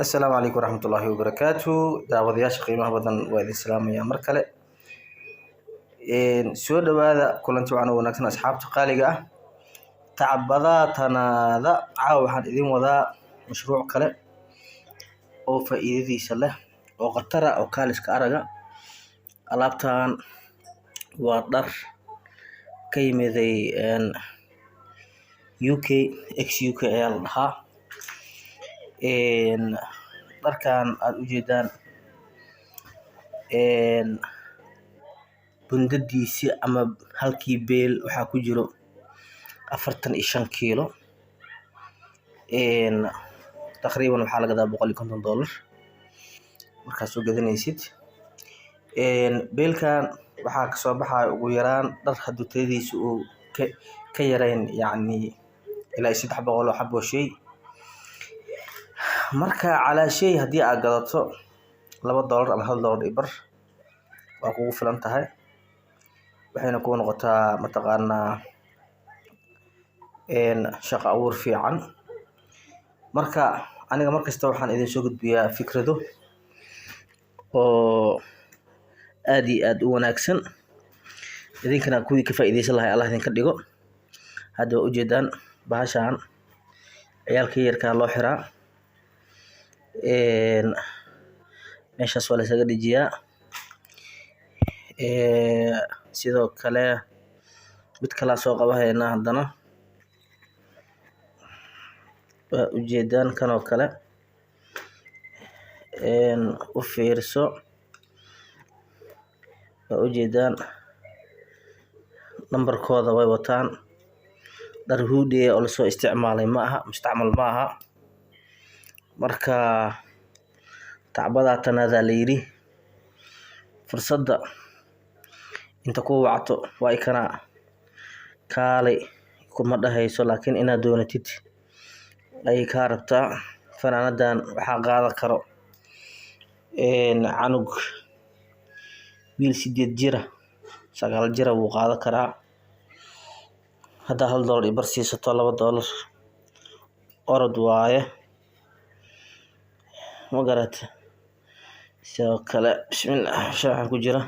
Assalaamu calaykum waraxmatullaahi wabarakaatu. Daawadayaasha qiimaha badan, waa idin salaamaya mar kale. Soo dhawaada, kulanti wacan oo wanaagsan, asxaabta qaaliga ah. Tacbadaa tanaada, caawa waxaan idin wadaa mashruuc kale oo faa'iidadiisa leh oo khatara oo kaaliska araga. Alaabtan waa dhar ka yimiday UK, ex UK ayaa la dhahaa. Dharkan aad ujeedaan, bundadiisi ama halkii beel waxaa ku jiro 45 kiilo. Taqriiban waxaa la gadaa $150 markaad soo gadanaysid. Beelkan waxaa kasoo baxaya ugu yaraan dhar hadduu tayadiisa uu ka yareyn, yacni ilaa iyo 300 oo xabo shay. Marka calaa shay haddii aad gadato $2 ama $1.50, waa kugu filan tahay, waxayna kuu noqotaa mataqaanaa shaqo abuur fiican. Marka aniga markasta waxaan idin soo gudbiyaa fikrado oo aad iyo aad u wanaagsan, idinkana kuwii ka faa'iideysan lahaa Allah idinka dhigo. Hadda waa ujeedaan, bahashan ciyaalka yarkaa loo xiraa, meeshaas waa la isaga dhejiyaa. Sidoo kale mid kalaa soo qabahaynaa haddana, waa ujeedaan kan oo kale. U fiirso, waa ujeedaan, nambarkooda way wataan. Dhar hoodie oo lasoo isticmaalay ma aha, mustacmal ma aha. Marka tacbadaa tanaadaa la yidhi, fursadda inta ku wacto waa ikana kaalay kuma dhahayso, laakiin inaad doonatid ayay kaa rabtaa. Fanaanadan waxaa qaadan karo canug wiil 8 jira, 9 jira wuu qaadan karaa. Haddaa $1.50 siisato, $2 orod waaye, ma garate? Sidoo kale, bismillah, meesha waxaa ku jira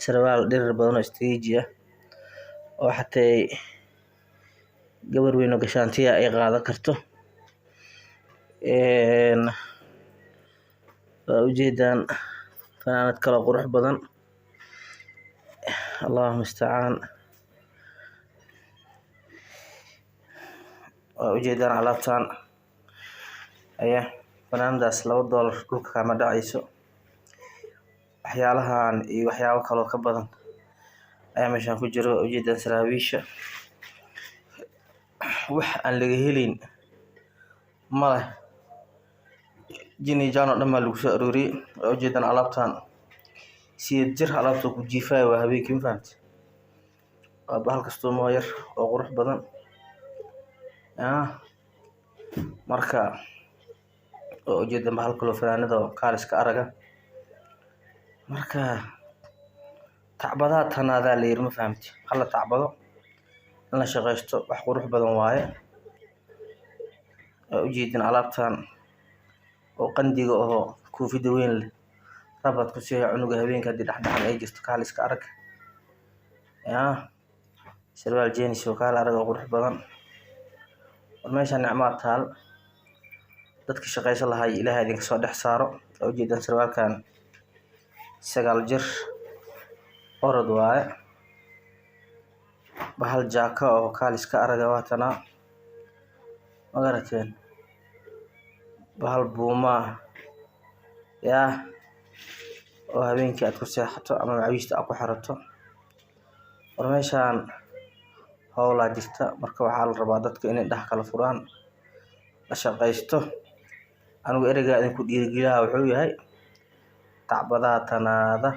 sarwaal dhirir badan oo istiriiji ah oo xatee gabar weyn oo gashaantiya ay qaadan karto. Waa ujeedaan, fanaanad kale oo qurux badan, Allahu mustacaan. Waa ujeedaan alaabtan aya, fanaanadaas $2 dhulka kama dhacayso. Waxyaalahan iyo waxyaabo kaloo ka badan ayaa meeshan ku jiro. Waa ujeedaan, saraawiisha wax aan laga heleyn maleh, jin iyo jaan oo dhan baa lagu soo arooriyey. Waa ujeedaan alaabtan, 8 jir alaabta ku jiifaya waa habeenkii, ma fahamte? Waa bahal kastuumo yar oo qurux badan. Marka waa ujeedaan, bahal kaloo fanaanada oo kaaliska araga. Marka tacbadaa tanaadaa la yiri, ma fahamte? Hala tacbado, in la shaqaysto wax qurux badan waaye. Waa ujeedin alaabtan oo qandiga oo koofida weyn leh, rabad ku siiya cunuga habeenka haddii dhexdhexan ay jirto, kaaliska arag. Sarwaal jeans oo kaal arag oo qurux badan. War meeshan nicmaa taal, dadka shaqaysan lahaa Ilaahay idinka soo dhex saaro. Waa ujeedaan, sarwaalkan 9 jir orod waaye. Bahal jaaka oo kaaliska araga waatanaa, ma garateen? Bahal buuma ah yaa oo habeenkii aad ku seexato ama macawiista aad ku xirato. War meeshaan howlaa jirta. Marka waxaa la rabaa dadka inay indhaha kala furaan, la shaqaysto. Anigu ereygaa idinku dhiirigeliyaa wuxuu yahay tacbadaa tanaada.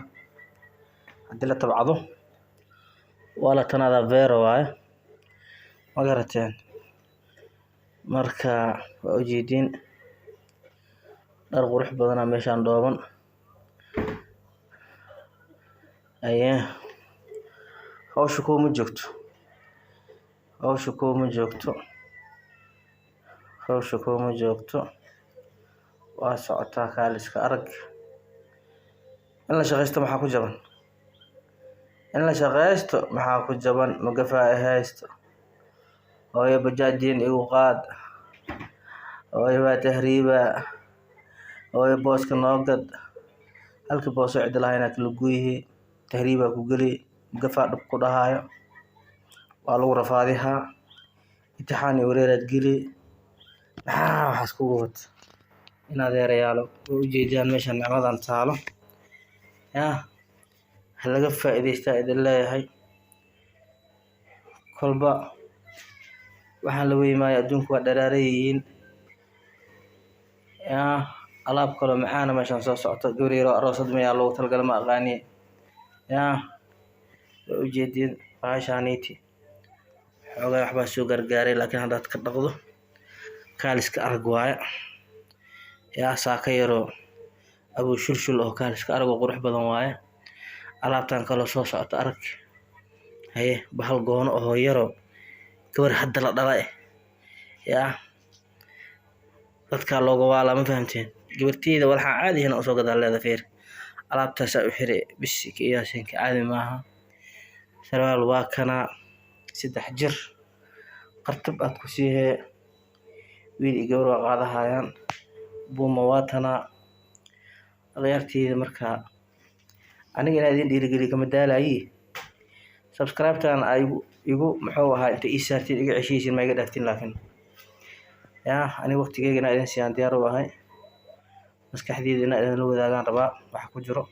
Haddii la tabcado waa la tanaadaa, vero waaye, ma garateen? Marka waa ujeediin, dhar qurux badanaa meeshaan dhooban. Aye, hawsha kuuma joogto, hawsha kuuma joogto, hawsha kuuma joogto. Waa socotaa, kaaliska arag. In la shaqaysto maxaa ku jaban? In la shaqaysto maxaa ku jaban? Magafaa i haysto. Hooyo, bajaajin igu qaad. Hooyo, waa tahriiba. Hooyo, booska noo gad. Halkii boosoo cidi lahaynaa kala guyihi, tahriibaa ku geli, magafaa dhab ku dhahaayo, waa lagu rafaadihaa, imtixaan iyo wareeraad geli. Maxaa waxaas kugu wato? In adeerayaalo, way ujeedaan meeshan nicmadan taalo. Yaa ha laga faa'iidaystaa idin leeyahay. Kolba waxaan la weymaayo, adduunku waa dharaaran yihiin. Yaa alaab kaloo macaana meeshan soo socoto. Gabar yaroo aroosad mayaa loogu talagalay, ma aqaani. Yaa way ujeediin bahashaaniiti xoogaa waxbaa soo gargaaray, laakiin haddaad ka dhaqdo kaaliska arag waaye. Yaa saaka yaroo abuu shulshul oo kaaliska arag oo qurux badan waaye. Alaabtan kaloo soo socota arag. Haye, bahal goono oo yaroo gabar hadda la dhalay. Yaa dadkaa looga waalaa, ma fahamteen? Gabarteyda walxaa caadi ahayn usoo gadaa leeda. Fiir, alaabtaasaa u xiri bisika iyo yaasinka, caadi maaha. Sarwaal waa kana 3 jir, qartab aad ku siihee, wiil iyo gabar waa qaadahayaan. Buuma waa tanaa, akhyaarteyda. Markaa aniga inaa idin dhiirigeliyo kama daalayi. Subscribe-tan ay igu muxuu ahaa inta ii saartiin iga ceshiyeysin, ma iga dhaaftin, laakiin yaa aniga waqtigeyga inaa idin siiyaan diyaar u ahay. Maskaxdeyda inaa idinla wadaagaan rabaa. Waxa ku jiro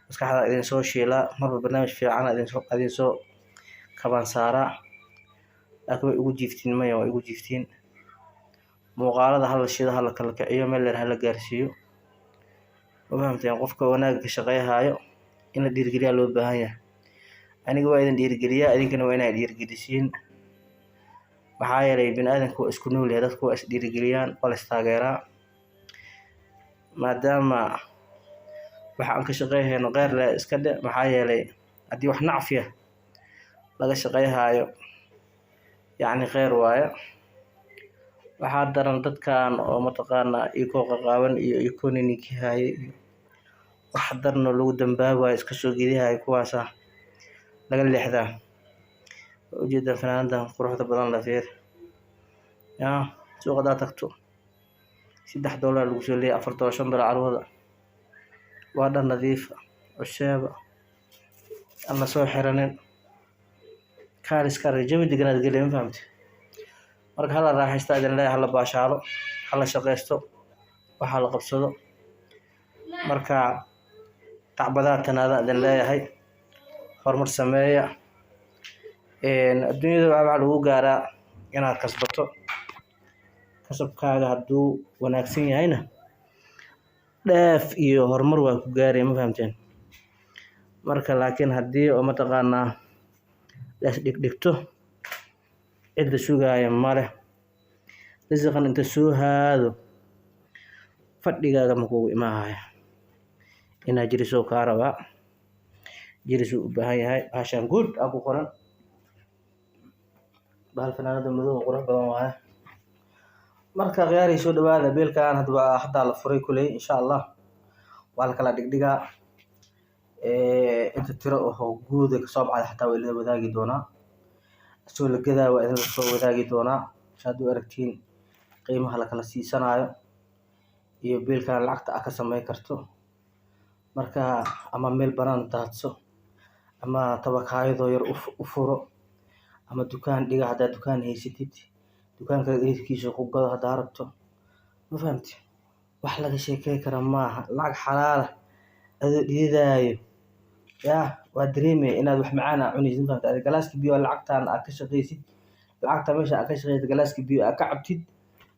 maskaxda idin soo shiilaa, marba barnaamij fiican idin soo kabaan saaraa, laakiin way igu jiiftiin. Maya, waa igu jiiftiin. Muuqaalada hala shido, hala kala kiciyo, meel dheer hala gaarsiiyo. Ma fahamteen? Qofka wanaagga ka shaqeyhayo in la dhiirigeliyaa loo baahan yahay. Aniga waa idin dhiirigeliyaa, idinkana waa inaa dhiirigelisiin. Maxaa yeelay, bini aadamka waa isku nool yahay, dadku waa is dhiirigeliyaan, waa la is taageeraa. Maadaama waxa aan ka shaqeyhayno kheyr leh iska dhe. Maxaa yeelay, haddii wax nacfiya laga shaqeyhayo, yacni kheyr waaye. Waxaa daran dadkan oo mataqaanaa ikoo qaqaawan iyo ikoo ninikihaaye iyo wax daran oo lagu dambaabayo iska soo gedihayo, kuwaasa laga leexdaa. Waa ujeedaan fanaanadan quruxda badan la. Fiir, yaa suuq haddaad tagto, $3 lagu soo leeyahay, $4, $5. Carwada waa dhar nadiif ah, cusheeba aan la soo xiranin, kaaliska arag, jawi deganaad geli, ma fahamte? Marka hala raaxaysta idin leeyahay, hala baashaalo, hala shaqaysto, waxa la qabsado. Marka tacbadaa tanaada idin leeyahay, horumar sameeya. Adduunyada waxaa lagu gaaraa inaad kasbato. Kasabkaaga hadduu wanaagsan yahayna, dheef iyo horumar waa ku gaaraya, ma fahamteen? Marka laakiin haddii oo mataqaanaa la is dhigdhigto, cid la sugaayo male. Risiqan inta soo haado fadhigaaga ma kugu imaahaya. Inaad jirisoo kaa rabaa, jirisuu u baahan yahay. Bahashan good aa ku qoran, bahal fanaanada madow oo qurux badan waaye. Marka khiyaari, soo dhawaada. Beelkan hadda haddaa la furay kuley, insha Allah waa la kala dhigdhigaa. Inta tiro oo guuda kasoo baxday xataa waa idin wadaagi doonaa. Soo la gadaa waa idin soo wadaagi doonaa, saad u aragtiin qiimaha la kala siisanaayo iyo biilkan lacagta aad ka sameyn karto. Marka ama meel banaan daadso, ama tabakaayado yar u furo, ama dukaan dhiga haddaad dukaan haysatid, dukaanka iridkiisa ku gado haddaa rabto. Ma fahamti? Wax laga sheekey kara maaha. Lacag xalaal ah adoo dhididaayo, yaa waa dareemaya inaad wax macaan aa cunaysid. Ma fahamti? Adiga galaaska biyo lacagtan aad ka shaqaysid, lacagta meesha aad ka shaqaysid, galaaska biyo aad ka cabtid,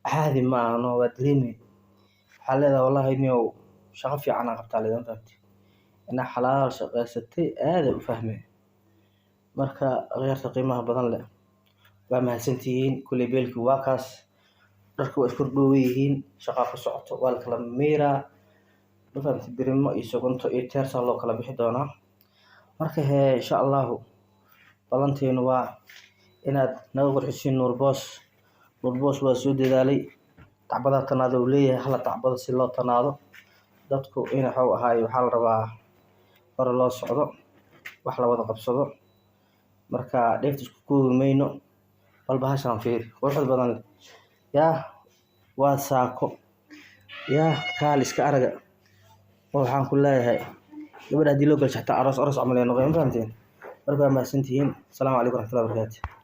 caadi ma aha. No, waa dareemaya. Waxaa leedahay, wallahi niyow, shaqo fiican aan qabtaa leedahay. Ma fahamti? Inaa xalaal shaqaysatay aad u fahmay. Marka khiyaarta qiimaha badan leh, waa mahadsantihiin. Kuley beelkii waa kaas, dharka waa isku dhooban yihiin, shaqaa ku socoto, waa la kala miiraa. Ma fahamti? Birimo iyo sogonto iyo teersaa loo kala bixi doonaa. Marka hee, insha Allahu ballanteenu waa inaad naga qurxisiin. Nuur Boos, Nuur Boos waa soo dadaalay. Tacbadaa tanaado uu leeyahay, hala tacbado si loo tanaado. Dadku in waxuu ahaay, waxaa la rabaa hore loo socdo, wax la wada qabsado. Marka dheefta isku koobi mayno. Bal bahashan fiiri, quruxda badan leh. Yaa waa saako, yaa kaal iska araga. Oo waxaan ku leeyahay, gabadha haddii loo galsho xataa aroos aroos camal ay noqon. Ma fahamteen? Marka waa mahadsantihiin. Asalaamu calaykum waraxmatullahi wabarakaatu.